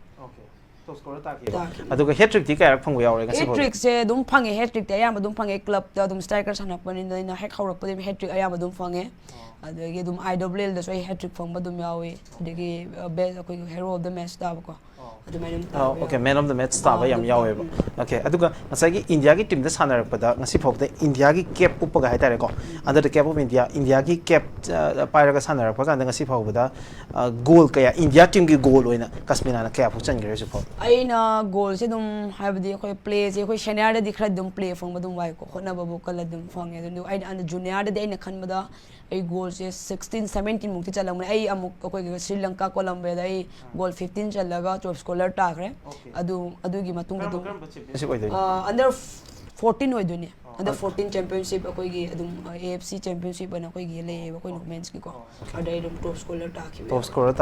ꯇꯣꯞ ꯁ꯭ꯀꯣꯔꯔ ꯇꯥꯈꯤꯕ꯫ ꯇꯥꯈꯤ꯫ ꯑꯗꯨꯒ ꯍꯦꯠ ꯇ꯭ꯔꯤꯛꯇꯤ ꯀꯌꯥꯔꯛ ꯐꯪꯕ ꯌꯥꯎꯔꯦ ꯉꯁꯤ ꯐꯥꯎꯗ? ꯍꯦꯠ ꯇ꯭ꯔꯤꯛꯁꯦ ꯑꯗꯨꯝ ꯐꯪꯉꯦ꯫ ꯍꯦꯠ ꯇ꯭ꯔꯤꯛꯇꯤ ꯑꯌꯥꯝꯕ ꯑꯗꯨꯝ ꯐꯪꯉꯦ꯫ ꯀ꯭ꯂꯕꯇ ꯑꯗꯨꯝ ꯁ꯭ꯇ꯭ꯔꯥꯏꯀꯔ ꯁꯥꯟꯅꯔꯛꯄꯅꯤꯅ ꯑꯩꯅ ꯍꯦꯛ ꯍꯧꯔꯛꯄꯗꯒꯤ ꯍꯦꯠ ꯇ꯭ꯔꯤꯛ ꯑꯌꯥꯝꯕ ꯑꯗꯨꯝ ꯐꯪꯉꯦ꯫ ꯑꯗꯒꯤ ꯑꯗꯨꯝ ꯑꯥꯏ ꯗꯕꯜ ꯑꯦꯜꯗꯁꯨ ꯑꯩ ꯍꯦꯠ ꯇ꯭ꯔꯤꯛ ꯐꯪꯕ ꯑꯗꯨꯝ ꯌꯥꯎꯏ꯫ ꯑꯗꯒꯤ ꯕꯦꯁ ꯑꯩꯈꯣꯏꯒꯤ ꯍꯦꯔꯣ ꯑꯣꯐ ꯗ ꯃꯦꯠꯆ ꯇꯥꯕꯀꯣ, ꯑꯗꯨꯃꯥꯏꯅ ꯑꯗꯨꯝ ꯇꯥꯕ ꯑꯣꯀꯦ꯫ ꯌꯥꯎꯏ꯫ ꯃꯦꯟ ꯑꯣꯐ ꯗ ꯃꯦꯠꯆ ꯇꯥꯕ ꯑꯥ, ꯌꯥꯝ ꯑꯗꯨꯝ ꯌꯥꯎꯋꯦꯕ꯫ ꯎꯝ꯫ ꯑꯣꯀꯦ꯫ ꯑꯗꯨꯒ ꯉꯁꯥꯏꯒꯤ ꯏꯟꯗꯤꯌꯥꯒꯤ ꯇꯤꯝꯗ ꯁꯥꯟꯅꯔꯛꯄꯗ ꯉꯁꯤ ꯐꯥꯎꯗ ꯏꯟꯗꯤꯌꯥꯒꯤ ꯀꯦꯞ ꯎꯞꯄꯒ ꯍꯥꯏꯇꯥꯔꯦꯀꯣ, under the cap of India, ꯏꯟꯗꯤꯌꯥꯒꯤ ꯀꯦꯞ ꯄꯥꯏꯔꯒ ꯁꯥꯟꯅꯔꯛꯄ ꯀꯥꯟꯗ ꯉꯁꯤ ꯐꯥꯎꯕꯗ ꯒꯣꯜ ꯀꯌꯥ, ꯏꯟꯗꯤꯌꯥ ꯇꯤꯝꯒꯤ ꯒꯣꯜ ꯑꯣꯏꯅ ꯀꯁꯃꯤꯅꯥꯅ ꯀꯌꯥꯐꯥꯎ ꯆꯟꯈ꯭ꯔꯦ ꯍꯧꯖꯤꯛ ꯐꯥꯎ? ꯑꯩꯅ ꯒꯣꯜꯁꯦ ꯑꯗꯨꯝ, ꯍꯥꯏꯕꯗꯤ ꯑꯩꯈꯣꯏ ꯄ꯭ꯂꯦꯁꯦ ꯑꯩꯈꯣꯏ ꯁꯦꯅꯤꯌꯔꯗꯗꯤ ꯈꯔ ꯑꯗꯨꯝ ꯄ꯭ꯂꯦ ꯐꯪꯕ ꯑꯗꯨꯝ ꯋꯥꯏꯀꯣ, ꯍꯣꯠꯅꯕꯕꯨ ꯀꯜꯂ ꯑꯗꯨꯝ ꯐꯪꯉꯦ꯫ ꯑꯗꯨ ꯑꯩꯅ ꯑꯟꯗꯔ ꯖꯨꯅꯤꯌꯔꯗꯗꯤ ꯑꯩꯅ ꯈꯟꯕꯗ ꯑꯩ ꯒꯣꯜꯁꯦ ꯁꯤꯛꯁꯇꯤꯟ ꯁꯚꯦꯟꯇꯤꯟ ꯃꯨꯛꯇꯤ ꯆꯠꯂꯝꯒꯅꯤ꯫ ꯑꯩ ꯑꯃꯨꯛ ꯑꯩꯈꯣꯏꯒꯤ ꯁ꯭ꯔꯤ ꯂꯪꯀꯥ ꯀꯣꯂꯝꯕꯤꯌꯥꯗ ꯑꯩ ꯒꯣꯜ ꯐꯤꯐꯇꯤꯟ ꯆꯜꯂꯒ ꯇꯣꯞ ꯁ꯭ꯀꯣꯔꯔ ꯇꯥꯈ꯭ꯔꯦ꯫ ꯑꯣꯀꯦ꯫ ꯑꯗꯨ ꯑꯗꯨꯒꯤ ꯃꯇꯨꯡꯗ ꯀꯔꯝꯕ ꯑꯗꯨꯝ ꯀꯔꯝꯕ ꯆꯦꯝꯄꯤꯌꯟꯁꯤꯞ ꯑꯣꯏꯗꯣꯏꯅꯣ? ꯑꯟꯗꯔ ꯐꯣꯔꯇꯤꯟ ꯑꯣꯏꯗꯣꯏꯅꯦ꯫ ꯑꯟꯗꯔ ꯐꯣꯔꯇꯤꯟ ꯆꯦꯝꯄꯤꯌꯟꯁꯤꯞ ꯑꯩꯈꯣꯏꯒꯤ ꯑꯗꯨꯝ ꯑꯦ ꯑꯦꯐ ꯁꯤ ꯆꯦꯝꯄꯤꯌꯟꯁꯤꯞ ꯑꯅ ꯑꯩꯈꯣꯏꯒꯤ ꯂꯩꯌꯦꯕ ꯑꯩꯈꯣꯏ ꯋꯨꯃꯦꯟꯁꯀꯤꯀꯣ꯫ ꯑꯗꯩ ꯑꯗꯨꯝ ꯇꯣꯞ ꯁ꯭ꯀꯣꯔꯔ ꯇꯥꯈꯤꯕ ꯇꯣꯞ ꯌꯥꯎꯋꯦ꯫ ꯁ꯭ꯀꯣꯔꯔ